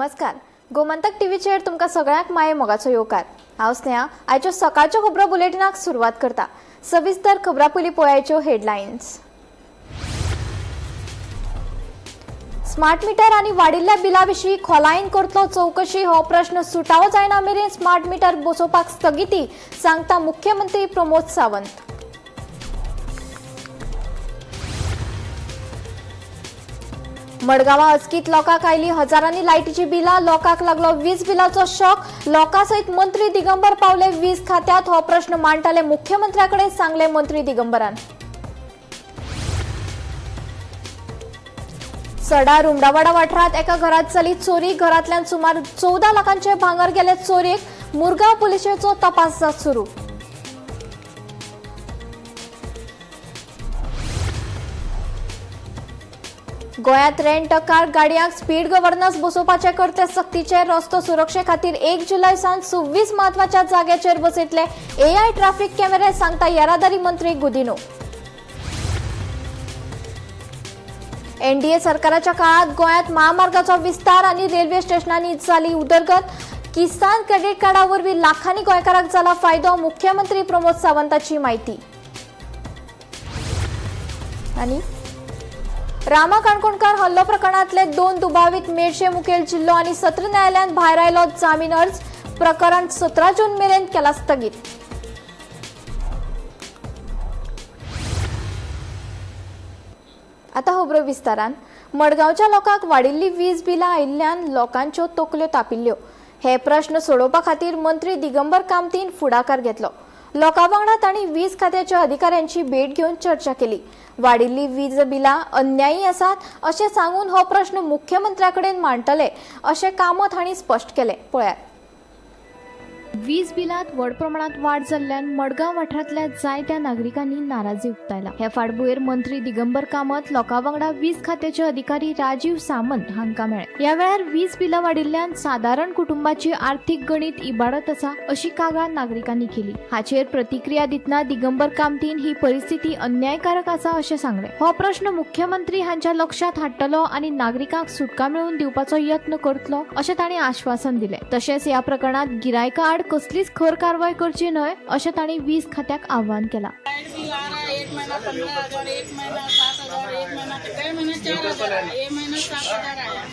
नमस्कार, गोमंतक टीव्हीचेर तुमकां सगळ्यांक माये मोगाचो येवकार. हांव स्नेहा आयच्यो सकाळच्यो खबरो बुलेटिनाक सुरवात करता. सविस्तर खबरां पयलीं पळयाच्यो हेडलायन्स. स्मार्ट मिटर आनी वाडिल्ल्या बिला विशीं खोलायेन करतलो चवकशी. हो प्रश्न सुटावो जायना मेरेन स्मार्ट मिटर बसोवपाक स्थगिती, सांगता मुख्यमंत्री प्रमोद सावंत. मडगांवां अचकीत लोकांक आयली हजारांनी लायटीची बिलां. लोकांक लागलो वीज बिलाचो शॉक. लोकां सयत मंत्री दिगंबर पावले वीज खात्यात. हो प्रश्न मांडटाले मुख्यमंत्र्या कडेन, सांगले मंत्री दिगंबरान. सडा रुमडावाडा वाठारांत एका घरात जाली चोरी. घरांतल्यान सुमार 14 लाखांचे भांगर गेले चोरयेक. मुरगांव पुलिशेचो तपास सुरू. गोंयांत रेंट कार गाडयांक स्पीड गव्हर्नन्स बसोवपाचे करते सक्तीचे. रस्तो सुरक्षे खातीर 1 जुलय सावन 26 म्हत्वाच्या जाग्याचेर बसयतले एआय ट्राफिक कॅमेरे, सांगता येरादारी मंत्री गुदिन्हो. एनडीए सरकाराच्या काळात गोंयांत महामार्गाचो विस्तार आनी रेल्वे स्टेशनांनी जाली उदरगत. किसान क्रेडीट कार्डा वरवीं लाखांनी गोंयकारांक जाला फायदो, मुख्यमंत्री प्रमोद सावंताची म्हायती. आनी रामा काणकोणकार हल्लो प्रकरणांतले 2 दुबावीत मेरशे मुखेल जिल्लो आनी सत्र न्यायालयान भायर आयलो जामीन अर्ज. प्रकरण 17 जून मेरेन केला स्थगीत. आता खबरो विस्तारान. मडगांवच्या लोकांक वाडिल्ली वीज बिलां आयिल्ल्यान लोकांच्यो तकल्यो तापिल्ल्यो. हे प्रश्न सोडोवपा खातीर मंत्री दिगंबर कामतीन फुडाकार घेतलो. लोकां वांगडा तांणी वीज खात्याच्या अधिकाऱ्यांची भेट घेवन चर्चा केली. वाडिल्ली वीज बिलां अन्यायी आसात अशें सांगून हो प्रश्न मुख्यमंत्र्या कडेन मांडटले अशें कामत हांणी स्पश्ट केलें. पळयात. वीज बिलांत व्हड प्रमाणात वाड जाल्ल्यान मडगांव वाठारांतल्या जायत्या नागरिकांनी नाराजी उक्तायला. हे फाटभुंयेर मंत्री दिगंबर कामत लोकां वांगडा वीज खात्याचे अधिकारी राजीव सामंत हांकां मेळ्ळे. ह्या वेळार वीज बिलां वाडिल्ल्यान सादारण कुटुंबाची आर्थीक गणीत इबाडत आसा अशी कागाळ नागरिकांनी केली. हाचेर प्रतिक्रिया दितना दिगंबर कामतीन ही परिस्थिती अन्यायकारक आसा अशें सांगलें. हो प्रश्न मुख्यमंत्री हांच्या लक्षात हाडटलो आनी नागरिकांक सुटका मेळोवन दिवपाचो यत्न करतलो अशें तांणी आश्वासन दिलें. तशेंच ह्या प्रकरणात गिरायकां आड कसलीच खर कारवाय करची न्हय अशें तांणी वीज खात्याक आव्हान केलां. लाइट बिल आ रहा है 1 महीना 15,000, 1 महीना 7,000, 1 महीना कई महीना 4,000 आया, 1 महीना 7,000 आया.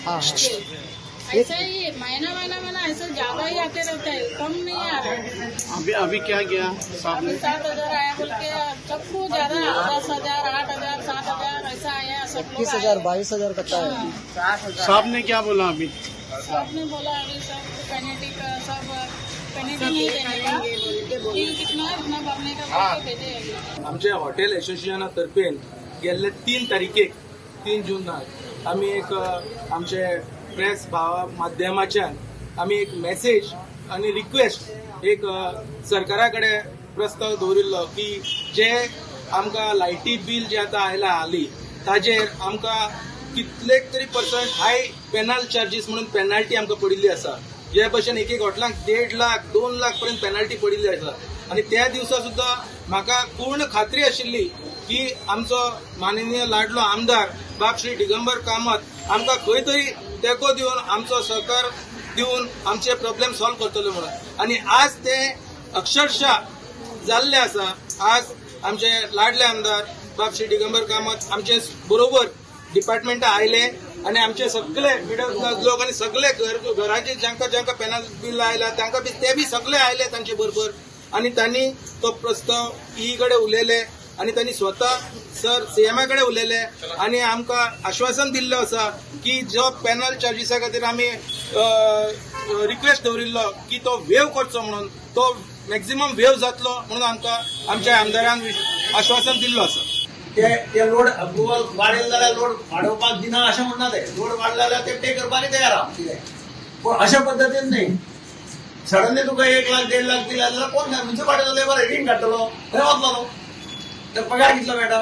ऐसा ही महीना महीना महीना ऐसे ज्यादा ही आते रहता है, कम नहीं आ रहा है. अभी अभी क्या गया साहब ने? 7,000 आया बोल के सबको ज्यादा 10,000, 8,000, 7,000 ऐसा आया. सब लोग 21,000 22,000 कट्टा है. साहब ने क्या बोला अभी? साहब ने बोला अभी सब पेनल्टी का सब पेनल्टी नहीं देने का, बिल कितना है उतना भरने का बोल के भेजे अभी. आमच्या हॉटेल असोसिएशना तर्फेन गेल्ले 3 तारखेक 3 जूनाक आमी एक आमचे प्रेस भावा माध्यमाच्यान आमी एक मॅसेज आनी रिक्वेस्ट एक सरकारा कडेन प्रस्ताव दवरिल्लो की जे आमकां लायटी बील जे आतां आयला हाली ताजेर आमकां कितले तरी पर्संट हाय पेनल चार्जीस म्हणून पेनल्टी आमकां पडिल्ली आसा. जे भशेन एक एक हॉटेलांक 1.5 लाख 2 लाख पर्यंत पेनल्टी पडिल्ली आसा. आनी त्या दिवसा सुद्दां म्हाका पूर्ण खात्री आशिल्ली की आमचो माननीय लाडलो आमदार बाब श्री दिगंबर कामत आमकां खंय तरी तेंको दिवन आमचो सहकार दिवन आमचे प्रॉब्लेम सॉल्व करतले म्हणून. आनी आज ते अक्षरशः जाल्ले आसा. आज आमचे लाडले आमदार बाब श्री दिगंबर कामत आमचे बरोबर डिपार्टमेंटा आयले आनी आमचे सगळे मिडल क्लास लोक आनी सगळे घराचे जांकां जांकां पेनल बील आयला तांकां बी ते बी सगळे आयले तांचे बरोबर. आनी तांणी तो प्रस्ताव ई कडेन उलयले आनी तांणी स्वता सर सीएमा कडेन उलयले आनी आमकां आश्वासन दिल्लें आसा की जो पेनल चार्जीसा खातीर आमी रिक्वेस्ट दवरिल्लो की तो वेव करचो म्हणून, तो मॅक्झिमम वेव जातलो म्हणून आमकां आमच्या आमदारान आश्वासन दिल्लो आसा. ते लोड अप्रुवल वाडेल जाल्यार लोड वाडोवपाक दिना अशें म्हणना, ते लोड वाडले जाल्यार ते पे करपाक तयार आहा कितें, पूण अशा पद्दतीन न्ही. सडनली तुका 1 लाख 1.5 लाख दिले जाल्यार कोण म्युनिसिपालिटीचो लेबर रीण काडटलो, खंय वतलो तो, तर पगार कितलो मेळटा?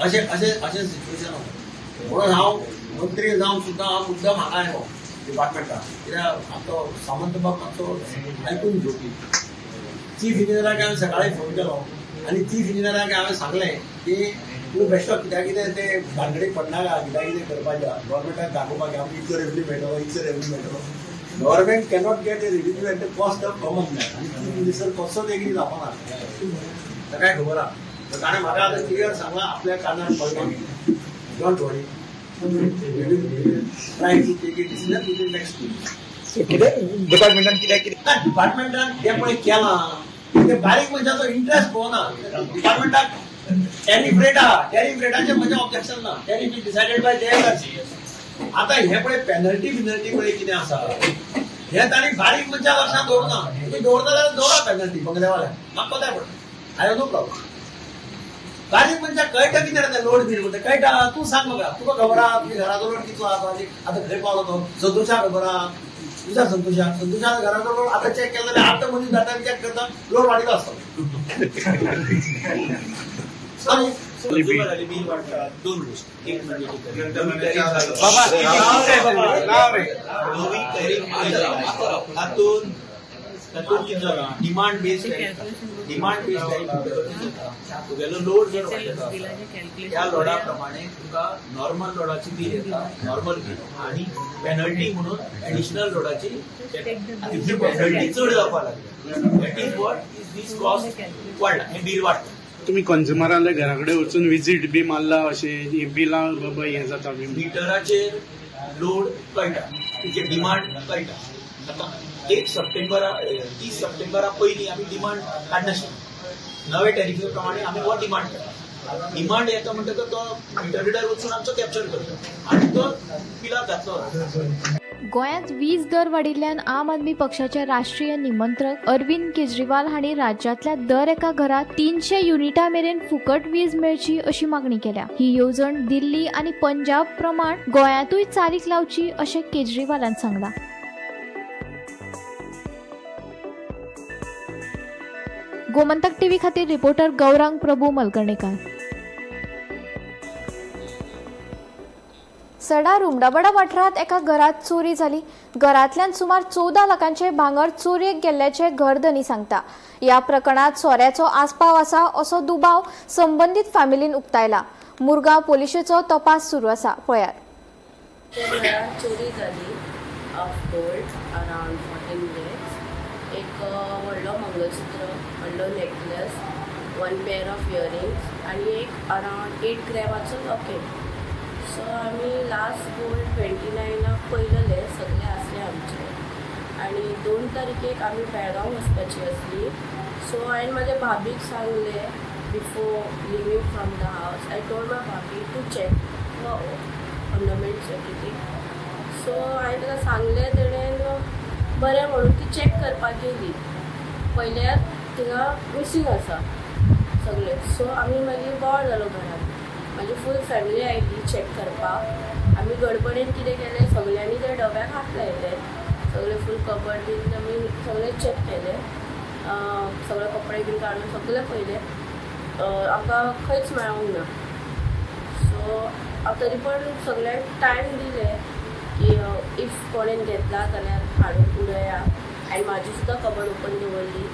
अशें अशें अशें सिच्युएशन आसा. म्हणून हांव मंत्री जावन सुद्दां हांव मुद्दम हांगा आयलो डिपार्टमेंटाक, कित्याक आमचो सामंत बाब मातसो आयकून घेवपी. चीफ इंजिनियराक हांवें सकाळी फोन केलो आनी चीफ इंजिनियराक हांवें सांगलें की तूं बेश्टो कित्याक कितें ते भानगडीक पडनाका, कित्याक कितें करपाचें गव्हर्मेंटाक दाखोवपाक आमकां इतलो रेवेन्यू मेळटलो, इतलो रेवेन्यू मेळटलो. Government cannot get a revenue at the cost of common man. आनी चीफ मिनिस्टर कसोच एग्री जावपाना, ताकाय खबर आहा. ताणें म्हाका आतां क्लियर सांगलां, आपल्या कानार पडटा, don't worry, try to take a decision within next 2 weeks. कितें डिपार्टमेंटान कित्याक कितें ना, डिपार्टमेंटान तें पळय केलां, ते बारीक मनशाचो इंट्रस्ट पळोवना. डिपार्टमेंटाक टॅरीफ रेट आहा, टॅरीफ रेटाचेर म्हजें ऑब्जेक्शन ना. Tariff is decided by JLRC. आतां हें पळय पेनल्टी बिनल्टी पळय कितें आसा हें तांणी बारीक मनशां लक्षांत दवरना. तुमी दवरता जाल्यार दवरा पेनल्टी बंगल्यावाल्याक, म्हाका कोताय पडटा, I have no problem. बारीक मनशाक कळटा कितें रे तें लोड बील म्हणटा कळटा? तूं सांग म्हाका, तुका खबर आहा तुज्या घराचो लोड कितलो आहा? आतां खंय पावलो तो? संतोषाक खबर आहा, विचार संतोषाक. संतोषाक घराचो लोड आतां चॅक केलो जाल्यार, आतां मनीस जाता चॅक करता, लोड वाडिल्लो आसता. कंझ्युमराले बील वाडटा. दोन गोष्टी, एक म्हणजे नवी टॅरीफ जालो. बाबा, नवी टॅरीफ हातून तातूंत कितें जाला, demand based tariff. Demand based tariff म्हणटकच कितें जाता, तुगेलो लोड जर वाडयता आसा, त्या लोडा प्रमाणे तुका नॉर्मल लोडाची बील येता, नॉर्मल बील, आणि पेनल्टी म्हणून एडिशनल लोडाची. तितली पेनल्टी चड जावपाक लागली. That is what is this cost वाडला, हें बील वाडटा. तुम्ही कंझ्युमराल्या घरा कडेन वचून विजीट बी मारला अशें, ही बिलां बाबा हें जाता बी? मिटराचेर लोड कळटा, तुजे डिमांड कळटा. आतां 1 सप्टेंबरा, 30 सप्टेंबरा पयलीं आमी डिमांड काडनाशिल्ली. नवे टॅरिफे प्रमाणे आमी हो डिमांड काडटा. डिमांड येता म्हणटकच तो मिटर रिडर वचून आमचो कॅप्चर करता आनी तो बिलाक घातलो. गोंयांत वीज दर वाडिल्ल्यान आम आदमी पक्षाचे राष्ट्रीय निमंत्रक अरविंद केजरीवाल हांणी राज्यांतल्या दर एका घरात 300 युनिटा मेरेन फुकट वीज मेळची अशी मागणी केल्या. ही येवजण दिल्ली आनी पंजाब प्रमाण गोंयांतूय चालीक लावची अशें केजरीवालान सांगलां. गोमंतक टीव्ही खातीर रिपोर्टर गौरांग प्रभू मलकर्णेकार. सडा रुमडाबडा वाठारांत एका घरात चोरी जाली. घरांतल्यान सुमार 14 लाखांचे भांगर चोरयेक गेल्ल्याचे घरधनी सांगता. ह्या प्रकरणात सोऱ्याचो आस्पाव आसा असो दुबाव संबंदीत फॅमिलीन उक्तायला. मुरगांव पोलिशेचो तपास सुरू आसा. पळयात. आमच्या घरात चोरी जाली of gold around 14 lakhs. एक व्हडलो मंगलसूत्र, व्हडलो necklace, one pair of earrings आनी एक अरावंड 8 ग्रॅमाचो लॉकेट. सो आमी लास्ट गोल्ड 29 नाक पळयलेले, सगळे आसले आमचे. आनी 2 तारखेक आमी बेळगांव वचपाची आसली. सो हांवें म्हाज्या भाभीक सांगलें, before leaving from the house I told my भाभी to check ornaments, everything. So हांवें ताका सांगलें, तेणेन बरें म्हणून ती चॅक करपाक गेली. पयल्यार थिंगा मिसींग आसा सगळें. सो आमी मागीर बोवाळ जालो घरान. म्हाजी फूल फॅमिली आयली चॅक करपाक. आमी गडबडीन कितें केलें, सगळ्यांनी त्या डब्याक हात लायले. सगळे फूल कबड बीन आमी सगळें चॅक केलें. सगळे कपडे बीन काडून सगळें पळयलें. आमकां खंयच मेळोंक ना. सो तरी पण सगळ्यांक टायम दिले की if कोणेन घेतला जाल्यार हाडून उडया. आनी म्हाजी सुद्दां कबड ओपन दवरली.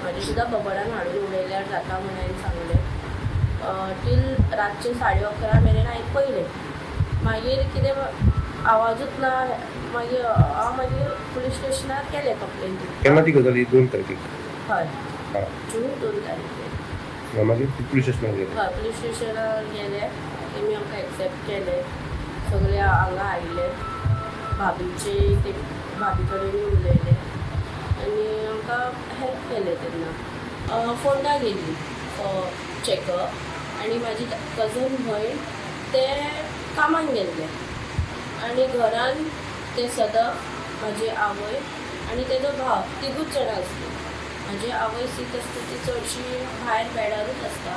म्हाजी सुद्दां कबडान हाडून उडयल्यार जाता म्हूण हांवें सांगलें. टील रातचे 11:30 मेरेन हांवें पळयलें. मागीर कितें आवाजूच ना. मागीर हांव मागीर पुलीस स्टेशनार गेलें कंप्लेन दिवपाक. केन्ना ती गजाल ही, 2 तारखेक? हय. हा. जून 2 तारखेर. मागीर पुलीस स्टेशनार गेले? हय, पुलीस स्टेशनार गेले. तेमी आमकां एक्सेप्ट केले. सगळे हांगा आयले. भाभीचे ते भाभी कडेन उलयले आनी आमकां हेल्प केलें. तेन्ना फोंडा गेली फॉर चॅकअप आनी म्हाजी कजन भयण ते कामाक गेल्ले आनी घरान ते सदफ, म्हाजी आवय आनी तेजो भाव, तिगूच जाणां आसलीं. म्हाजी आवय सीक आसता, ती चडशी भायर बेडारूच आसता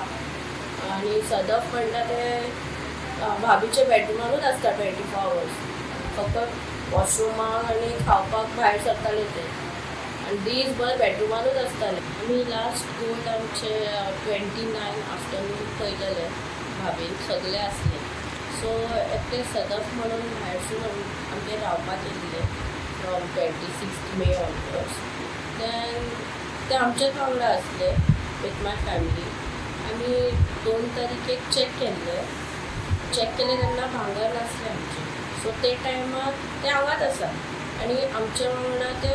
आनी सदफ म्हणटा ते भाभीच्या बेडरुमानूच आसता 24 आवर्स. फक्त वॉशरुमाक आनी खावपाक भायर सरताले ते आनी दीसभर बेडरुमानूच आसताले. आमी लास्ट गोल्ड आमचे 29 आफ्टरनून पळयलेले भाभीन. सगळे आसले. सो एकटे सदफ म्हणून भायरसून आमगेर रावपाक येयल्ले from 26 May onwards. Then ते आमच्याच वांगडा आसले विथ my family. आमी 2 तारखेक चॅक केल्ले. चॅक केले तेन्ना भांगर नासलें आमचें. सो ते टायमार ते हांगाच आसा आनी आमच्या वांगडा ते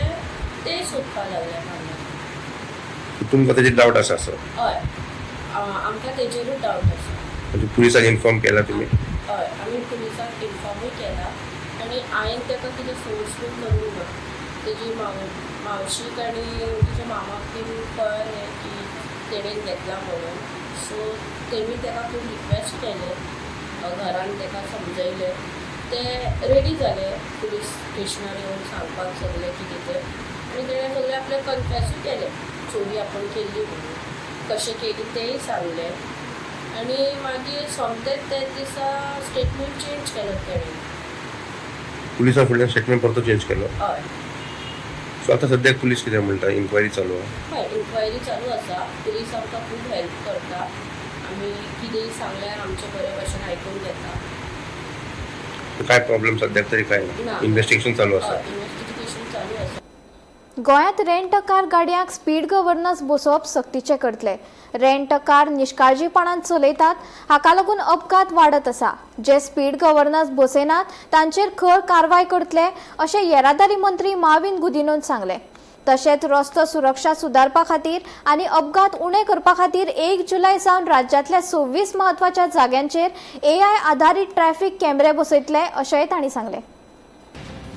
ते सोदपाक लागले भांगर. तुमकां तेजेर डावट आसा असो? हय, आमकां तेजेरूच डावट आसा. म्हणजे पुलिसांक इन्फॉर्म केला तुमी? हय, आमी पुलिसांक इन्फॉर्मूय केला आनी हांवें ताका कितें फोर्स बीन करूंक ना. तेजी मावशीक आनी तेच्या मामाक बीन कळ्ळें की तेणेन घेतला म्हणून. सो तेमी ताका खूब रिक्वेस्ट केलें, घरान ताका समजयलें, ते रेडी जाले पुलीस स्टेशनार येवन सांगपाक सगळें कितें तें. आनी तेणें सगळें आपलें कन्फेसूय केलें, चोरी आपूण केल्ली म्हणून, कशें केली तेंय सांगलें. आनी मागीर सोमतेच तेच दिसा स्टेटमेंट चेंज केलो तेणें. पुलिसां फुडल्यान स्टेटमेंट परतो चेंज केलो? हय. सो आतां सद्याक पुलीस कितें म्हणटा, इन्क्वायरी चालू आहा? हय, इन्क्वायरी चालू आसा. पुलीस आमकां खूब हेल्प करता. आमी कितेंय सांगल्यार आमचें बरे भशेन आयकून घेता. काय प्रॉब्लेम सद्याक तरी काय ना? ना. इन्व्हेस्टिगेशन चालू आसा? हय, इन्वेस्टिगेशन चालू आसा. गोंयांत रेंट कार गाडयांक स्पीड गव्हर्नन्स बसोवप सक्तीचें करतले. रेंट कार निश्काळजीपणान चलयतात, हाका लागून अपघात वाडत आसा. जे स्पीड गव्हर्नन्स बसयनात तांचेर खर कारवाय करतले अशें येरादारी मंत्री माविन गुदिनोन सांगलें. तशेंच रस्तो सुरक्षा सुदारपा खातीर आनी अपघात उणे करपा खातीर 1 जुलय सावन राज्यांतल्या 26 म्हत्वाच्या जाग्यांचेर एआय आधारीत ट्रॅफिक कॅमेरे बसयतले अशेंय तांणी सांगलें.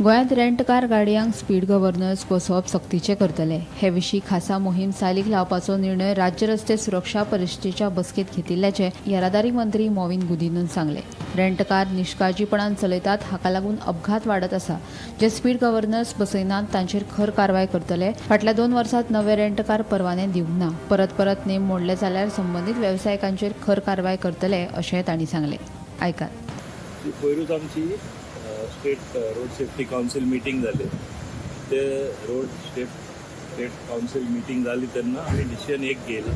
गोंयांत रेंट कार गाडयांक स्पीड गव्हर्नर्स बसोवप सक्तीचें करतले. हे विशीं खासा मोहीम चालीक लावपाचो निर्णय राज्य रस्ते सुरक्षा परिशदेच्या बसकेंत घेतिल्ल्याचें येरादारी मंत्री मॉविन गुदिनोन सांगलें. रेंट कार निश्काळजीपणान चलयतात, हाका लागून अपघात वाडत आसा. जे स्पीड गव्हर्नर्स बसयनात तांचेर खर कारवाय करतले. फाटल्या 2 वर्सांत नवे रेंट कार परवाने दिवंक ना. परत परत नेम मोडले जाल्यार संबंदीत वेवसायिकांचेर खर कारवाय करतले अशेंय तांणी सांगलें. आयकात. पयरूच आमची State Road Safety Council meeting जाली. ते रोड स्टेट कावन्सील मिटींग जाली तेन्ना आमी डिसिजन एक घेयला,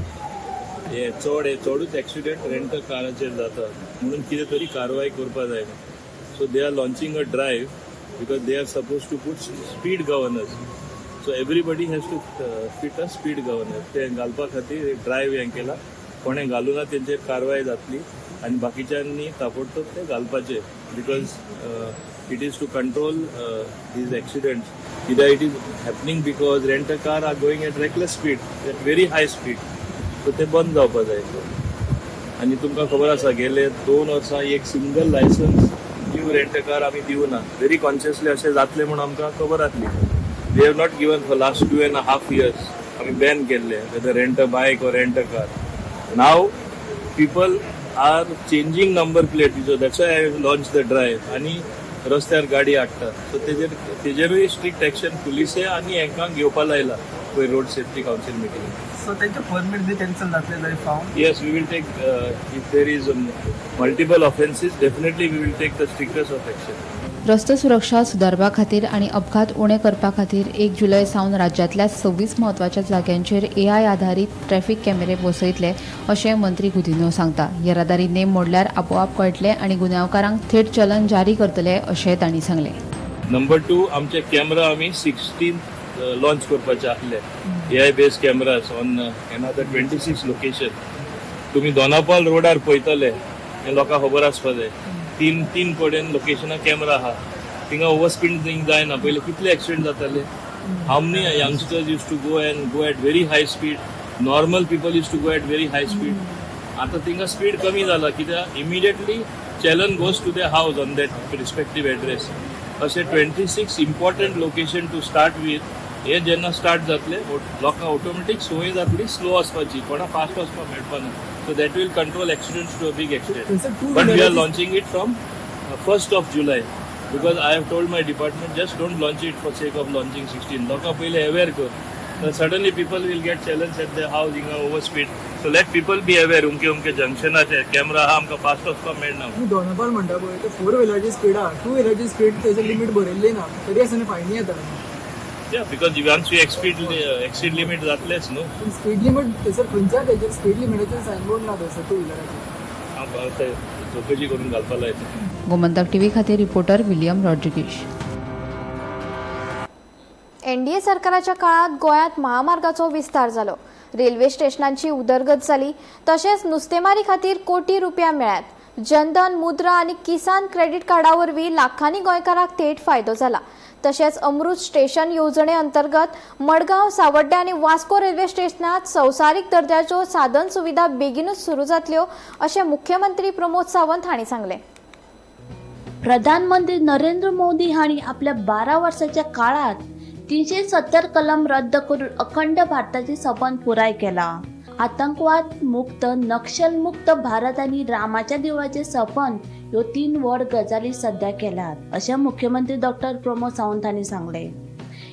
हे चड हे चडूच एक्सिडेंट रेंटल काराचेर जाता म्हणून कितें तरी कारवाय करपा जाय. So they are launching a drive because they are suppose to put speed governors. So everybody has to fit a speed governor. ते घालपा खातीर एक ड्रायव्ह हें केला. कोणें घालूना तेंचेर कारवाय जातली आनी बाकीच्यांनी ताबडतोब ते घालपाचे, because it is to control these accidents. कित्याक it is happening because rent car are going at reckless speed, at very high speed. So ते बंद जावपा जाय. आनी तुमकां खबर आसा, गेले 2 वर्सां एक single licence new rent car आमी दिवना. व्हेरी कॉन्शियसली अशें जातलें म्हूण आमकां खबर आसली. We have not given for last 2.5 years. आमी बॅन केल्ले, whether rent a bike or rent a car. Now people are changing number plate, so that's why I launch the drive. आनी रस्त्यार गाडी हाडटा, सो तेजेरूय स्ट्रिक्ट एक्शन पुलिसे आनी हेंकां घेवपा लायला पळय road safety council meeting. So तेंचे परमीट बी कॅन्सल जातले जरी फावन? Yes, we will take, if there is multiple offences, definitely we will take the strictest of action. रस्तो सुरक्षा सुदारपा खातीर आनी अपघात उणे करपा खातीर 1 जुलय सावन राज्यांतल्या 26 म्हत्वाच्या जाग्यांचेर एआय आधारीत ट्रॅफिक कॅमेरे बसयतले अशें मंत्री गुदिन्हो सांगता. येरादारी नेम मोडल्यार आपोआप कळटले आनी गुन्यांवकारांक थेट चलन जारी करतले अशें तांणी सांगलें. नंबर 2, आमचे कॅमेरा आमी 16 लॉन्च करपाचे आसले, AI base cameras on another 26 location. तुमी दोनापाल रोडार पळयतले, हें लोकांक खबर आसपा जाय, तीन तीन कडेन लोकेशनार कॅमेरा आहा. थिंगा ओवर स्पीड जायना. पयलीं कितले एक्सिडेंट जाताले? How many youngsters used to go and go at very high speed? Normal people used to go at very high speed. आता थिंगा स्पीड कमी जाला कित्याक immediately challan goes to the house on that respective address. अशे 26 important location to start with. हे जेन्ना start जातले, लोकांक ऑटोमॅटीक संवय जातली स्लो वचपाची, कोणा फास्ट वचपाक मेळपाना. So that will control accidents to a big extent. But we are launching it from 1st of July because I have told my department, just don't launch it for sake of launching 16. लोकां पयलीं aware कर. Suddenly people will get challan at the house, हिंगा over speed. So let people be aware, उमके उमके जंक्शनाचेर camera आहा, आमकां fast वचपाक मेळना. तुमी दोनापाल म्हणटा पळय, ते फोर व्हिलराची स्पीड आहा, टू व्हिलराची स्पीड थंयसर लिमीट बरयल्ली ना, तरी आसतना फायनी येता. Yeah, because once you exceed limit जातलेच न्हू. पूण स्पीड लिमीट थंयसर खंयच्याच हेचेर स्पीड लिमिटाचेर सायनबोर्ड ना थंयसर टू व्हिलराचेर. हांव ते चवकशी करून घालपा लायता. गोमंतक टीव्ही खातीर रिपोर्टर विलियम रॉड्रिगीश. एनडीए सरकाराच्या काळात गोंयांत महामार्गाचो विस्तार जालो, रेल्वे स्टेशनांची उदरगत जाली, तशेंच नुस्तेमारी खातीर कोटी रुपया मेळ्ळ्यात. जनधन, मुद्रा आनी किसान क्रेडीट कार्डा वरवीं लाखांनी गोंयकारांक थेट फायदो जाला. तशेंच अमृत स्टेशन येवजणे अंतर्गत मडगांव, सावड्डें आनी वास्को रेल्वे स्टेशनात संवसारीक दर्जाच्यो साधन सुविधा बेगीनूच सुरू जातल्यो अशें मुख्यमंत्री प्रमोद सावंत हांणी सांगलें. प्रधानमंत्री नरेंद्र मोदी हांणी आपल्या 12 वर्साच्या काळात 370 कलम रद्द करून अखंड भारताचे सपन पुराय केला. आतंकवाद मुक्त, नक्षल मुक्त भारत आनी रामाच्या देवळाचे सपन ह्यो तीन व्हड गजाली सध्या केल्यात अशें मुख्यमंत्री डॉक्टर प्रमोद सावंत हांणी सांगलें.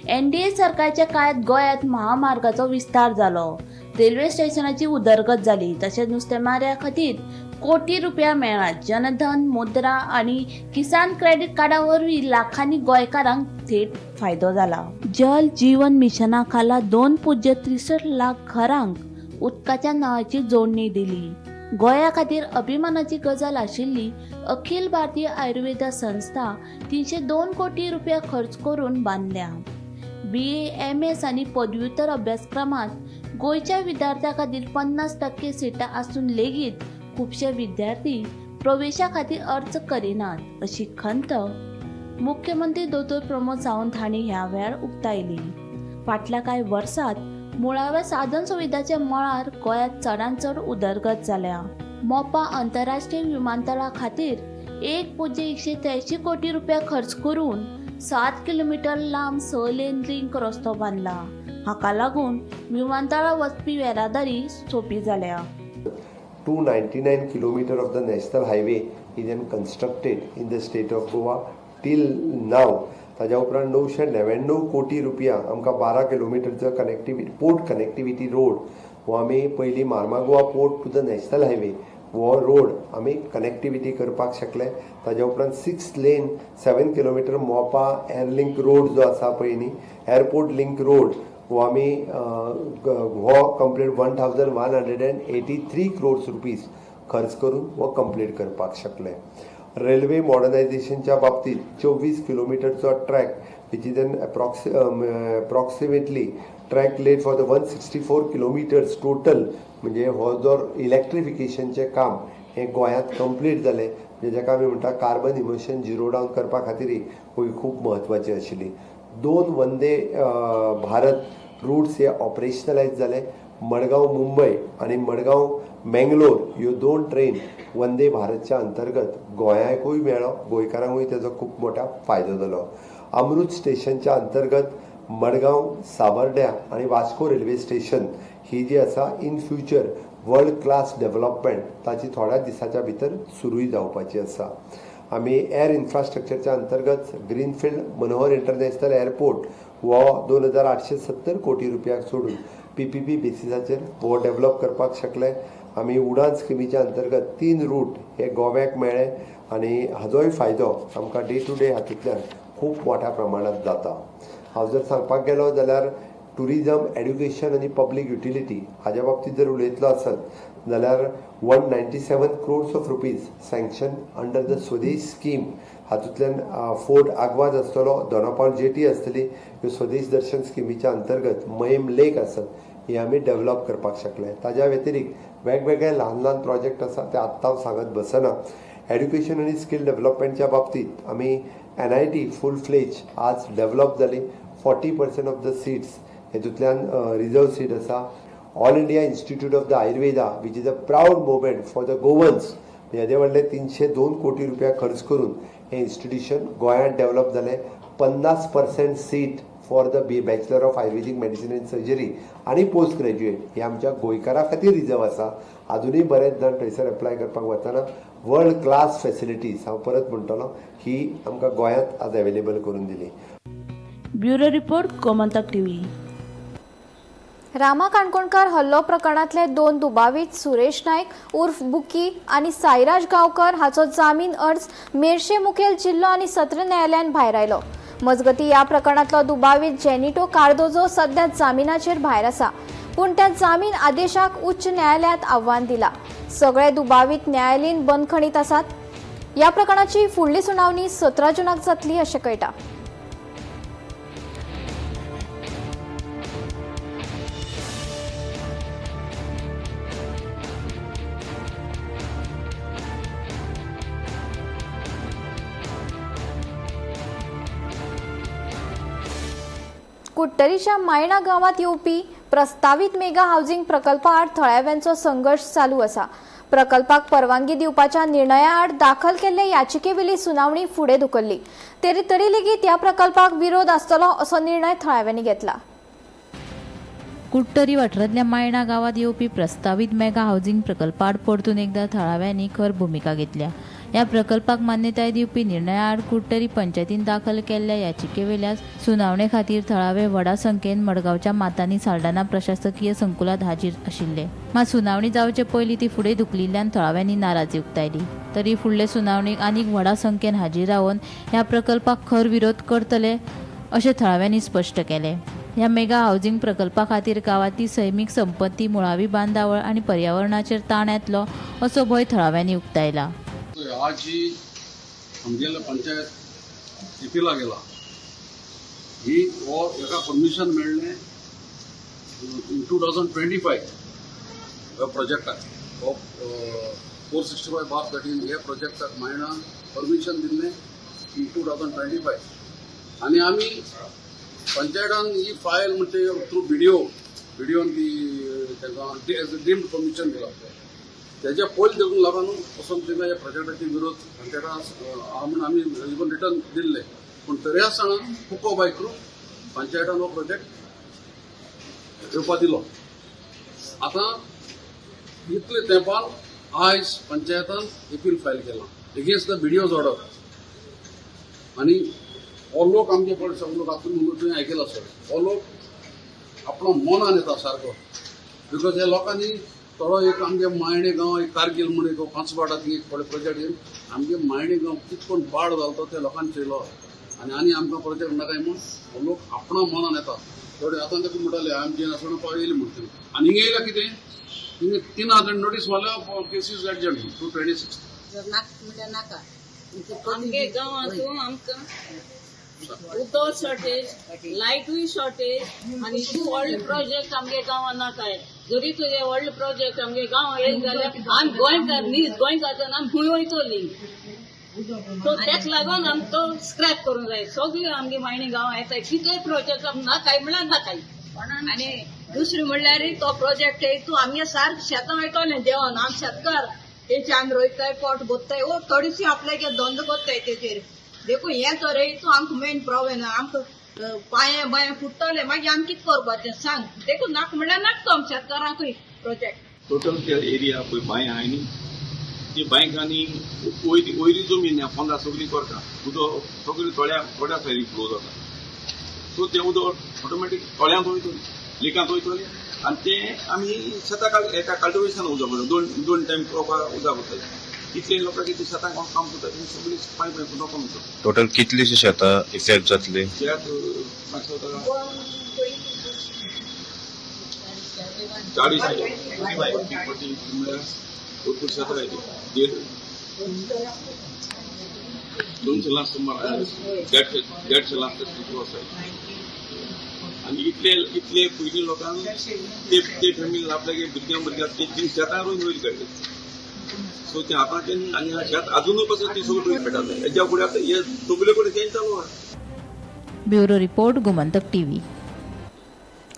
एनडीए सरकारच्या काळात गोंयांत महामार्गाचो विस्तार जालो, रेल्वे स्टेशनाची उदरगत जाली, तशेंच नुस्तेमाऱ्या खातीर कोटी रुपया मेळ्ळा. जनधन, मुद्रा आनी किसान क्रेडीट कार्डा वरवीं लाखांनी गोंयकारांक थेट फायदो जाला. जल जीवन मिशना खाला 2.63 लाख घरांक उदकाच्या नळाची जोडणी दिली. गोंया खातीर अभिमानाची गजाल आशिल्ली अखिल भारतीय आयुर्वेदा संस्था 302 कोटी रुपया खर्च करून बांदल्या. बीए, एमएस आनी पदव्युत्तर अभ्यासक्रमात गोंयच्या विद्यार्थ्यां खातीर 50% सिटां आसून लेगीत खुबशे विद्यार्थी प्रवेशा खातीर अर्ज करिनात अशी खंत मुख्यमंत्री दोतोर प्रमोद सावंत हांणी ह्या वेळार उक्तायली. फाटल्या कांय वर्सात मुळाव्या साधन सुविधाच्या मळार गोंयांत चडांत चड उदरगत जाल्या. मोपा आंतरराष्ट्रीय विमानतळा खातीर 1.183 कोटी रुपया खर्च करून 7 किलोमिटर लांब स लेन लिंक रस्तो बांदला. हाका लागून विमानतळार वचपी येरादारी सोंपी जाल्या. 299 kilometer of the national highway is then constructed in the state of Goa till now. ताज्या उपरांत 999 कोटी रुपया आमकां 12 किलोमिटरचो कनेक्टिविटी, पोर्ट कनेक्टिविटी रोड हो आमी पयलीं Marmagoa port to the national highway हो रोड आमी कनेक्टिविटी करपाक शकले. ताज्या उपरांत six lane 7 kilometer Mopa airlink road जो आसा पळय न्ही, एअरपोर्ट लिंक रोड, हो आमी हो complete 1183 crores rupees खर्च करून हो कंप्लीट करपाक शकले. रेल्वे मॉडर्नायझेशनच्या बाबतीत 24 किलोमिटरचो track which is an approximately track laid for the 164 kilometers total, म्हणजे हो जो इलेक्ट्रिफिकेशनचें काम हें गोंयांत कंप्लीट जालें, म्हणजे जाका आमी म्हणटा कार्बन इमिशन झिरो डावन करपा खातीरय ही खूब म्हत्वाची आशिल्ली. दोन वंदे भारत रुट्स हे ऑपरेशनलायज जाले. मडगांव मुंबय आनी मडगांव मेंगलोर ह्यो दोन ट्रेन वंदे भारतच्या अंतर्गत गोंयाकूय मेळ्ळो, गोंयकारांकूय तेजो खूब मोठो फायदो जालो. अमृत स्टेशनच्या अंतर्गत मडगांव, सावर्ड्या आनी वास्को रेल्वे स्टेशन ही जी आसा in future world class development ताची थोड्या दिसाच्या भितर सुरूय जावपाची आसा. आमी एअर इन्फ्रास्ट्रक्चरच्या अंतर्गत ग्रीनफिल्ड मनोहर इंटरनॅशनल एअरपोर्ट हो 2870 कोटी रुपयाक सोडून पीपीपी बेसिसाचेर हो डेव्हलप करपाक शकले. आमी उडान स्किमीच्या अंतर्गत तीन रूट हे गोव्याक मेळ्ळे आनी हाजोय फायदो आमकां डे टू डे हातूंतल्यान खूब मोठ्या प्रमाणात जाता. हांव जर सांगपाक गेलो जाल्यार टुरिजम, एड्युकेशन आनी पब्लीक युटिलिटी हाज्या बाबतींत जर उलयतलो आसत जाल्यार 197 crores of rupees sanction under the Swadesh scheme. हातूंतल्यान फोर्ट आगवाद आसतलो, दोनापावल जेटी आसतली, ह्यो स्वदेश दर्शन स्किमीच्या अंतर्गत मयेम लेक आसत, हे आमी डेव्हलप करपाक शकले. ताज्या व्यतिरिक्त वेगवेगळे ल्हान ल्हान प्रोजेक्ट आसा, ते आत्तां हांव सांगत बसना. एड्युकेशन आनी स्कील डेव्हलपमेंटच्या बाबतींत आमी एनआयटी फूल फ्लेज आज डेव्हलप जाली. 40% of the seats हेतूंतल्यान रिजर्व सीट आसा. All India Institute of the Ayurveda, which is a proud moment for the Goans, येदे व्हडले 302 कोटी रुपया खर्च करून हें इन्स्टिट्यूशन गोंयांत डेव्हलप जालें. 50% seat for the B Bachelor of Ayurvedic Medicine and Surgery आनी पोस्ट ग्रॅज्युएट हे आमच्या गोंयकारां खातीर रिजर्व आसा. आजुनूय बरेच जाण थंयसर एप्लाय करपाक वतना वर्ल्ड क्लास फेसिलिटीज, हांव परत म्हणटलो, ही आमकां गोंयांत आज अवेलेबल करून दिली. Bureau report, Gomantak TV. Rama Kankonkar हल्लो प्रकरणातले दोन दुबावीत सुरेश नायक उर्फ बुकी आनी साईराज गांवकर हाचो जामीन अर्ज मेरशे मुखेल जिल्लो आनी सत्र न्यायालयान भायरायलो. मजगती, ह्या प्रकरणातलो दुबावीत जेनिटो कार्दोजो सध्या जामिनाचेर भायर आसा, पूण त्या जामीन आदेशाक उच्च न्यायालयात आव्हान दिला. सगळे दुबावीत न्यायालयीन बंदखणीत आसात. ह्या प्रकरणाची फुडली सुनावणी 17 जुनाक जातली अशें कळटा. कुडटरीच्या मायणा गांवांत येवपी प्रस्तावीत मेगा हावसिंग प्रकल्पा आड थळाव्यांचो संघर्श चालू आसा. प्रकल्पाक परवानगी दिवपाच्या निर्णया आड दाखल केल्ले याचिकेवेली सुनावणी फुडें धुकल्ली. तरी लेगीत ह्या प्रकल्पाक विरोध आसतलो असो निर्णय थळाव्यांनी घेतला. कुडटरी वाठारांतल्या मायणा गांवांत येवपी प्रस्तावीत मेगा हावसिंग प्रकल्पाआड परतून एकदा थळाव्यांनी खर भुमिका घेतल्या. ह्या प्रकल्पाक मान्यताय दिवपी निर्णया आड कुडटरी पंचायतीन दाखल केल्ल्या याचिकेवेल्या सुनावणे खातीर थळावे व्हडा संख्येन मडगांवच्या मातानी साल्डाना प्रशासकीय संकुलात हाजीर आशिल्ले. मात सुनावणी जावचे पयलीं ती फुडें धुकलिल्ल्यान थळाव्यांनी नाराजी उक्तायली. तरी फुडले सुनावणीक आनीक व्हडा संख्येन हाजीर रावन ह्या प्रकल्पाक खर विरोध करतले अशें थळाव्यांनी स्पश्ट केलें. ह्या मेगा हावसिंग प्रकल्पा खातीर गांवांतली सैमीक संपत्ती, मुळावी बांदावळ आनी पर्यावरणाचेर ताण येतलो असो भंय थळाव्यांनी उक्तायला. आज ही आमगेल्या पंचायत एपिला गेला ही हो एका परमिशन मेळ्ळें इन 2025 ह्या प्रोजेक्टाक. हो 465/13 ह्या प्रोजेक्टाक मायणा परमिशन दिल्लें इन 2025 आनी आमी पंचायतान ही फायल म्हणजे थ्रू बीडीओन ती तांकां डीम्ड परमिशन दिला. तेज्या पयलीं देखून लागून वचून तेंकां ह्या प्रोजेक्टाचे विरोध पंचायतान आहा म्हणून आमी इवन रिटर्न दिल्ले. पूण तरी आसतना हुको बाय क्रू पंचायतान हो प्रोजेक्ट येवपा दिलो. आतां इतले तेंपान आयज पंचायतान एपील फायल केलां एगेन्स्ट the BDO's order. आनी हो लोक आमचे पळय सगळे लोक आतां तुवें आयकला सगळें, हो लोक आपलो मनान येता सारको, because ह्या लोकांनी थोडो एक आमगे मायणे गांव एक कारगील म्हूण एक पांचवाडा थंय एक थोडे प्रोजेक्ट येवन आमगे मायणे गांव कितकोन पाड जालो तो त्या लोकांनी चोयलो आनी आनी आमकां प्रोजेक्ट नाकाय म्हूण हो लोक आपणा मनान येता. थोडे आतां ताका म्हणटाले आमचे आसतना पाव येयले म्हणटा आनी हिंगा येयल्या कितें हिंगा 3 जाण नोटीस मारल्या केसीस एडजर्न 226. नाका नाका आमगे गांवांत आमकां उदक शॉर्टेज, लायटूय शॉर्टेज आनी तूं व्हडले प्रोजेक्ट आमगे गांवां नाकाय. जरी तुजे व्हडले प्रोजेक्ट आमगे गांवां येयले जाल्यार आमी गोंयकार न्ही, गोंयकार आमी खंय वयतलीं? सो तेक लागून आमी तो स्क्रॅप करूंक जाय. सगळी आमगे मायणी गांवां येताय कितेंय प्रोजेक्ट आमी नाकाय म्हणल्यार नाकाय. आनी दुसरें म्हणल्यार तो प्रोजेक्ट तूं आमगे सारकें शेतां वयतलें जेवण, आमी शेतकार तेचे आमी रोयताय, पोट भरताय, ओ थोडीशी आपल्याक धंदो करताय तेचेर. देखून हें तर तूं आमकां मेन प्रॉब्लेम, आमकां पांये बांये फुट्टले मागीर आमी कितें करपाचें सांग. देखून नाका म्हणल्यार नाका तो आमच्या शेतकारांकूय प्रोजेक्ट. टोटल ते एरिया पळय बांय आहाय न्ही, ती बांयक आनी वयली वयली जमीन पोंदा सगळी करता उदक सगळी थोड्या थोड्या सायडीक फ्लो जाता. सो तें उदक ऑटोमॅटीक तळ्यांत वयतलें, लेकांत वयतलें आनी तें आमी शेताक एका कल्टिवेशन उदक वता. दोन दोन टायम लोकांक उदक वतलें. इतले लोकांक कितें शेतांक काम करता तें सगळीं पांय पांय लोकांक वता. टोटल कितलीशीं शेतां इफेक्ट जातली? शेत म्हाका 40 40 म्हणल्यार भरपूर शेतां जाय. 150 लाख सुमार 150 लाख तसली आसा. आनी इतले इतले पयलीं लोकांक ते ते फॅमिली आपल्यागे भुरग्यां भुरग्यां ती शेतां रोवन वयर काडली. सो ते आतां ते आनी शेत अजुनूय पासून ती सगळी रोवन पेटात. हेज्या फुडें आतां हे सगळे कडेन तेंच चालू आहा. Bureau report, Gomantak TV.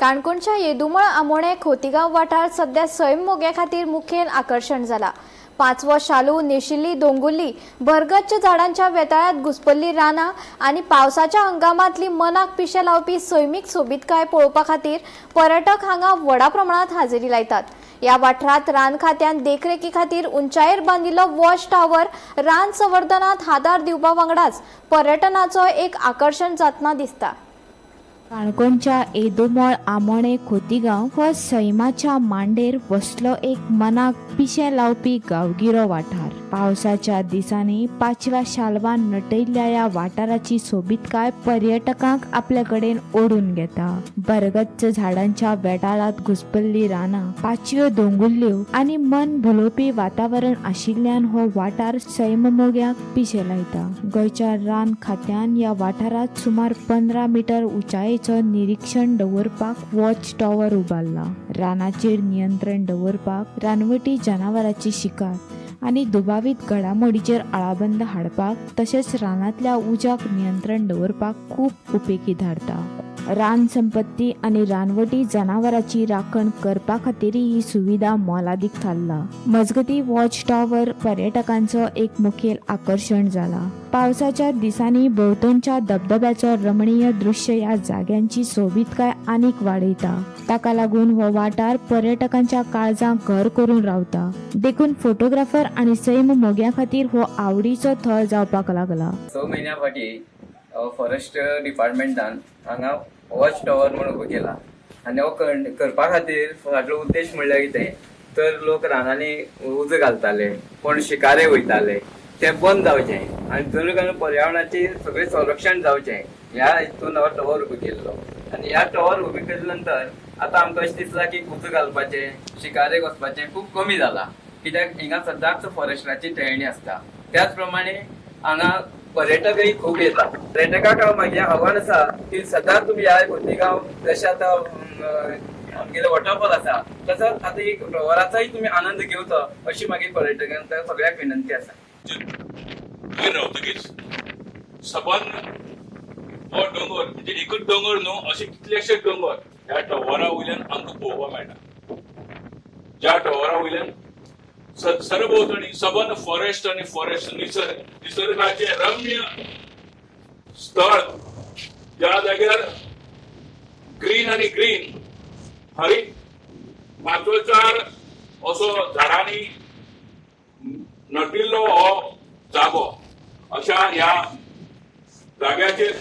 काणकोणच्या येदुमळ आमोणें खोतीगांव वाठार सध्या सैम मोग्या खातीर मुखेल आकर्शण जाला. पांचवो शालू नेशिल्ली दोंगुल्ली, भरगच्च झाडांच्या वेताळ्यांत घुसपल्ली रानां आनी पावसाच्या हंगामांतली मनाक पिशें लावपी सैमीक सोबीतकाय पळोवपा खातीर पर्यटक हांगा व्हडा प्रमाणात हाजेरी लायतात. ह्या वाठारांत रान खात्यान देखरेखी खातीर उंचायेर बांदिल्लो वॉच टावर रान संवर्धनात आदार दिवपा वांगडाच पर्यटनाचो एक आकर्शण जातना दिसता. काणकोणच्या येदोमळ आमोणें खोतीगांव हो सैमाच्या मांडेर वसलो एक मनाक पिशें लावपी गांवगिरो वाठार. पावसाच्या दिसांनी पाचव्या शालवान नटयल्ल्या ह्या वाठाराची सोबीतकाय पर्यटकांक आपले कडेन ओडून घेता. भरगच्च झाडांच्या वेटाळांत घुसपल्ली रानां, पाचव्यो दोंगुल्ल्यो आनी मन भुलोवपी वातावरण आशिल्ल्यान हो वाठार सैममोग्यांक पिशें लायता. गोंयच्या रान खात्यान ह्या वाठारांत सुमार 15 मिटर उंचायेचो निरीक्षण दवरपाक वॉच टॉवर उबारला. रानाचेर नियंत्रण दवरपाक, रानवटी जनावरांची शिकार आनी दुबावीत घडामोडीचेर आळाबंद हाडपाक तशेंच रानांतल्या उज्याक नियंत्रण दवरपाक खूब उपेगी थारता. रान संपत्ती आनी रानवटी जनावरांची राखण करपा खातीर ही सुविधा मोलादीक थारला. मजगती वॉच टॉवर पर्यटकांचो एक मुखेल आकर्शण जाला. पावसाच्या दिसांनी भोंवतणच्या धबधब्याचो रमणीय दृश्य ह्या जाग्यांची सोबीतकाय आनीक वाडयता. ताका लागून हो वाठार पर्यटकांच्या काळजांक घर करून रावता. देखून फोटोग्राफर आनी सैम मोग्यां खातीर हो आवडीचो थळ जावपाक लागला. 6 म्हयन्या फाटीं फॉरेस्ट डिपार्टमेंटान हांगा वॉच टॉवर म्हूण उबो केला आनी हो करपा खातीर फाटलो उद्देश म्हणल्यार कितें तर लोक रानांनी उजो घालताले, कोण शिकारे वयताले, ते बंद जावचें आनी जणू करून पर्यावरणाची सगळें संरक्षण जावचें ह्या हितून हो टॉवर उबो केल्लो. आनी ह्या टॉवर उबे केले नंतर आतां आमकां अशें दिसलां की उजो घालपाचें, शिकारेक वचपाचें खूब कमी जालां, कित्याक हिंगा सदांच फॉरेस्टाची टेळणी आसता. त्याच प्रमाणे हांगा पर्यटकय खूब येता. पर्यटकाक म्हाजें आव्हान आसा की सदांच तुमी ह्या खोतीगांव जशें आतां आमगेले वॉटरफॉल आसा तसोच आतां एक टॉवराचोय तुमी आनंद घेवचो अशी मागीर पर्यटकांक सगळ्यांक विनंती आसा. वयर रावतकीच सबंद हो दोंगर म्हणजे एकूच दोंगर न्हू, अशे कितलेशे दोंगर ह्या टॉवरा वयल्यान आमकां पळोवपाक मेळटा. ज्या टॉवरा वयल्यान सरभोंवतणी सबंद फॉरेस्ट आनी फॉरेस्ट, निसर्गाचें रम्य स्थळ, ज्या जाग्यार ग्रीन आनी ग्रीन हरीत पाचवोचार असो झाडांनी नटिल्लो हो जागो, अशा ह्या जाग्याचेर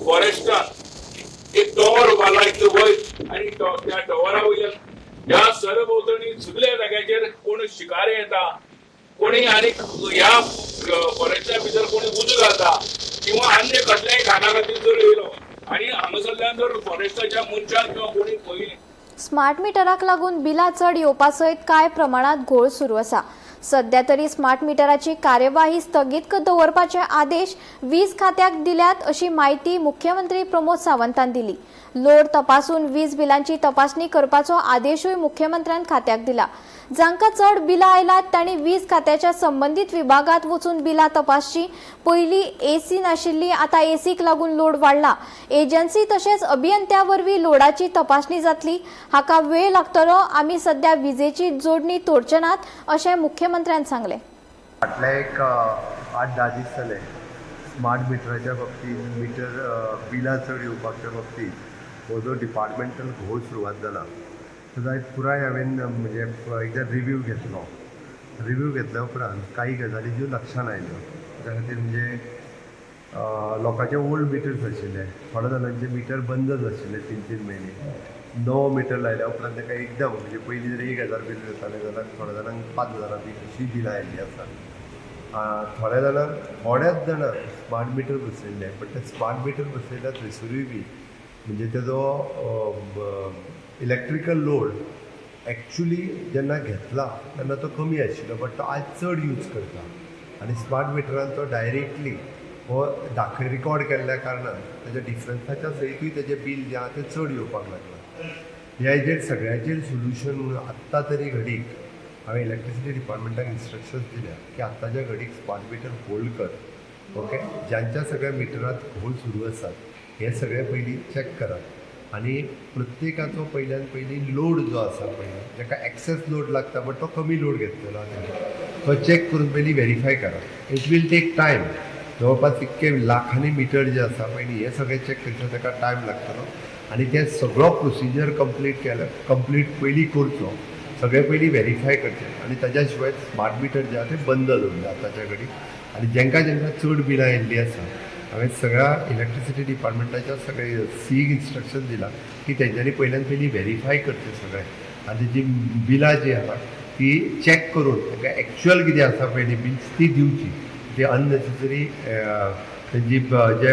फॉरेस्टान एक टॉवर उबारला इतलो वयर आनी त्या टॉवरा वयल्यान ह्या सरभोंवतणी सगळ्या जाग्याचेर कोण शिकारे येता, कोणी आनी ह्या फॉरेस्टा भितर कोणी उजो घालता किंवा अन्य कसल्याय कारणा खातीर जर येयलो आनी हांगासरल्यान जर फॉरेस्टाच्या मनशान किंवा कोणी पयलीं स्मार्ट मिटराक लागून बिलां चड येवपा सयत कांय प्रमाणात घोळ सुरू आसा. सध्या तरी स्मार्ट मिटराची कार्यवाही स्थगीत दवरपाचे आदेश वीज खात्याक दिल्यात अशी म्हायती मुख्यमंत्री प्रमोद सावंतान दिली. लोड तपासून वीज बिलांची तपासणी करपाचो आदेशूय मुख्यमंत्र्यान खात्याक दिला. जांकां चड बिलां आयलात तांणी वीज खात्याच्या संबंदीत विभागात वचून बिलां तपासची. पयलीं एसी नाशिल्ली, आतां एसीक लागून लोड वाडला. एजन्सी तशेंच अभियंत्या वरवीं लोडाची तपासणी जातली, हाका वेळ लागतलो. आमी सध्या विजेची जोडणी तोडचे नात अशें मुख्यमंत्र्यान सांगलें. फाटले एक 8-10 दीस जाले स्मार्ट मिटराच्या बाबतींत मिटर बिलां चड येवपाच्या बाबतींत हो जो डिपार्टमेंटल घोळ सुरवात जाला तेजो आयज पुराय हांवें म्हणजे एकदां रिव्यू घेतलो. रिव्यू घेतल्या उपरांत काही गजाली ज्यो लक्षान आयल्यो त्या खातीर म्हणजे लोकांचे ओल्ड मिटर्स आशिल्ले, थोड्या जाणांचे मिटर बंदच आशिल्ले 3-3 म्हयने. नवो मिटर लायल्या उपरांत ताका एकदम म्हणजे पयलीं जर 1000 बील येतालें जाल्यार थोड्या जाणांक 5000 बील अशी बिलां आयिल्लीं आसा. थोड्या जाणांक थोड्याच जाणांक स्मार्ट मिटर बसयल्ले, बट ते स्मार्ट मिटर बसयल्या थंयसरूय बी म्हणजे तेजो इलेक्ट्रिकल लोड एक्चुली जेन्ना घेतला तेन्ना तो कमी आशिल्लो, बट तो आज चड यूज करता आनी स्मार्ट मिटरान तो डायरेक्टली हो दाखय रिकॉर्ड केल्ल्या कारणान तेज्या डिफरन्साच्या सयतूय तेजें बील जें आहा तें चड येवपाक लागलां. ह्या हेजेर सगळ्याचेर सोल्युशन म्हणून आत्तां तरी घडीक हांवें इलेक्ट्रिसिटी डिपार्टमेंटाक इन्स्ट्रक्शन्स दिल्या की आत्ताच्या घडीक स्मार्ट मिटर होल्ड कर. ओके, ज्यांच्या सगळ्या मिटरांत होल्ड सुरू आसात हे सगळे पयलीं चॅक करात आनी प्रत्येकाचो पयल्यान पयलीं लोड जो आसा पळय जाका एक्सेस लोड लागता बट तो कमी लोड घेतलेलो आसा तो चॅक करून पयलीं व्हेरीफाय करात. It will take time. जवळपास इतके लाखांनी मिटर जे आसा पळय न्ही हे सगळे चॅक करता ताका टायम लागतलो आनी ते सगळो प्रोसिजर कंप्लीट केल्या कंप्लीट पयलीं करचो, सगळें पयलीं व्हेरीफाय करचें आनी ताज्या शिवाय स्मार्ट मिटर जे आहा ते बंद दवरले आतांच्या घडीक. आनी जेंकां जेंकां चड बिलां आयिल्लीं आसा हांवें सगळ्या इलेक्ट्रिसिटी डिपार्टमेंटाच्या सगळे सीक इन्स्ट्रक्शन दिलां की तेंच्यांनी पयल्यान पयलीं व्हेरीफाय करचें सगळें आनी तेजी बिलां जीं आहा ती चॅक करून तांकां एक्चुअल कितें आसा पळय न्ही बिल्स ती दिवची. ती अननेसेसरी तेंची जे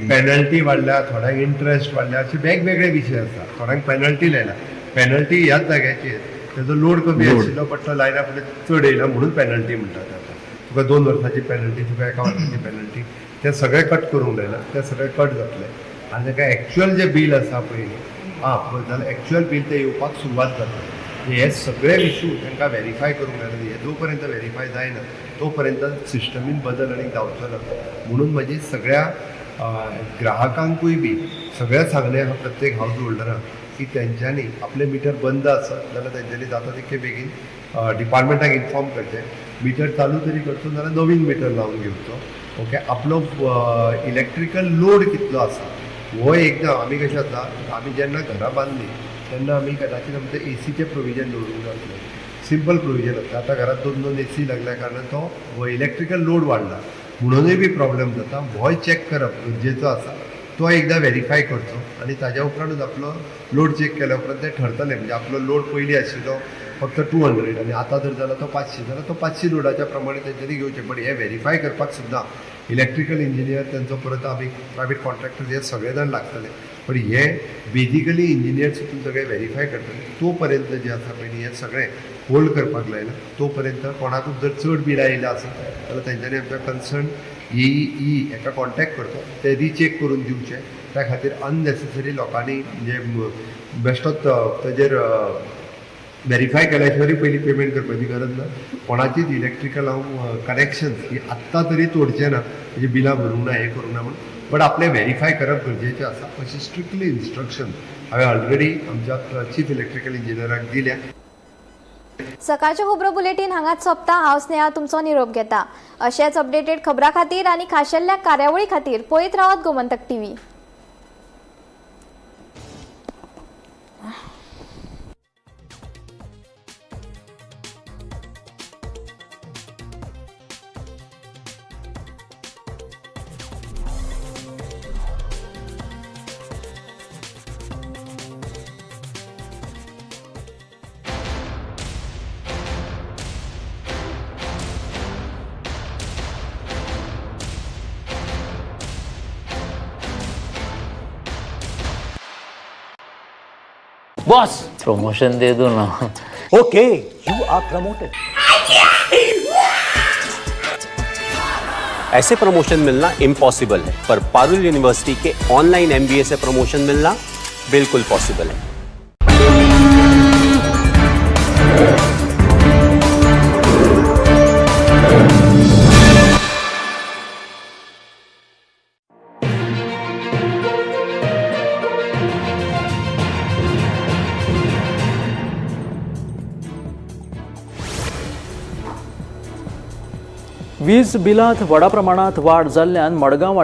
पेनल्टी वाडल्या, थोड्यांक इंट्रस्ट वाडल्या, अशे वेगवेगळे विशय आसा. थोड्यांक पेनल्टी लायला, पेनल्टी ह्याच जाग्याचेर तेजो लोड कमी आशिल्लो बट तो लायना फुडें चड येयला म्हणून पेनल्टी म्हणटात. आतां तुका 2 वर्सांची पेनल्टी, तुका 1 वर्साची पेनल्टी, ते सगळे कट करूंक लायला, ते सगळे कट जातले आनी ताका एक्चुअल जे बील आसा पळय न्ही आं जाल्यार एक्चुअल बील तें येवपाक सुरवात जातलें. हे सगळे इशू तांकां व्हेरीफाय करूंक लायला. हे जो पर्यंत व्हेरीफाय जायना तो पर्यंत सिस्टमीन बदल आनी जावचो ना म्हणून म्हजी सगळ्या ग्राहकांकूय बी सगळ्यात सांगलें आहा प्रत्येक हावज होल्डरांक की तेंच्यांनी आपलें मिटर बंद आसत जाल्यार तेंच्यांनी जाता तितके बेगीन डिपार्टमेंटाक इन्फॉर्म करचें. मिटर चालू तरी करचो नाल्यार नवीन मिटर लावन घेवचो. ओके, आपलो इलेक्ट्रिकल लोड कितलो आसा हो एकदां आमी कशें जाता, आमी जेन्ना घरां बांदलीं तेन्ना आमी कदाचीत आमचें एसीचें प्रोविजन दवरूंक नासलें, सिंपल प्रोविजन आसलें. आतां घरांत 2-2 एसी लागल्या कारणान तो इलेक्ट्रिकल लोड वाडला म्हणूनय बी प्रॉब्लेम जाता. होय चॅक करप गरजेचो आसा, तो एकदां वेरीफाय करचो आनी ताज्या उपरांतूच आपलो लोड चॅक केल्या उपरांत तें ठरतलें. म्हणजे आपलो लोड पयलीं आशिल्लो फक्त 200 आनी आतां जर जाला तो 500 जाल्यार तो 500 लोडाच्या प्रमाणे तेंच्यांनी घेवचें. बट हें वेरीफाय करपाक सुद्दां इलेक्ट्रिकल इंजिनियर तेंचो परत आमी प्रायवेट कॉन्ट्रॅक्टर हे सगळे जाण लागतले. पण हे बेजिकली इंजिनियर्स हितून सगळें वेरीफाय करतले. तो पर्यंत जें आसा पळय न्ही हें सगळें होल्ड करपाक लायलां. तो पर्यंत कोणाकूच जर चड बिलां येयलां आसत जाल्यार तेंच्यांनी आमच्या कन्सर्न ई हेका कॉन्टेक्ट करचो, ते रिचॅक करून दिवचे. त्या खातीर अननेसेसरी लोकांनी म्हणजे बेश्टोच तेजेर वेरीफाय केल्या शिवाय पयलीं पेमेंट करपाची गरज ना. कोणाचीच इलेक्ट्रिकल हांव कनेक्शन्स ही आत्तां तरी तोडचें ना, म्हणजे बिलां भरूंक ना हें करूंक ना म्हूण, बट आपलें वेरीफाय करप गरजेचें आसा अशी स्ट्रिक्टली इन्स्ट्रक्शन हांवें ऑलरेडी आमच्या चीफ इलेक्ट्रिकल इंजिनियराक दिल्या. सकाळचें खबरो बुलेटीन हांगाच सोंपता. हांव स्नेहा तुमचो निरोप घेता. अशेच अपडेटेड खबरां खातीर आनी खाशेल्ल्या कार्यावळी खातीर पळयत रावात गोमंतक टीव्ही. बॉस, प्रमोशन दे दो ना. Okay, you are promoted. ऐसे प्रमोशन मिलना इम्पॉसिबल है, पर पारुल यूनिवर्सिटी के ऑनलाइन एमबीए से प्रमोशन मिलना बिल्कुल पॉसिबल है. वीज बिलांत व्हडा प्रमाणांत वाड जाल्ल्यान मडगांव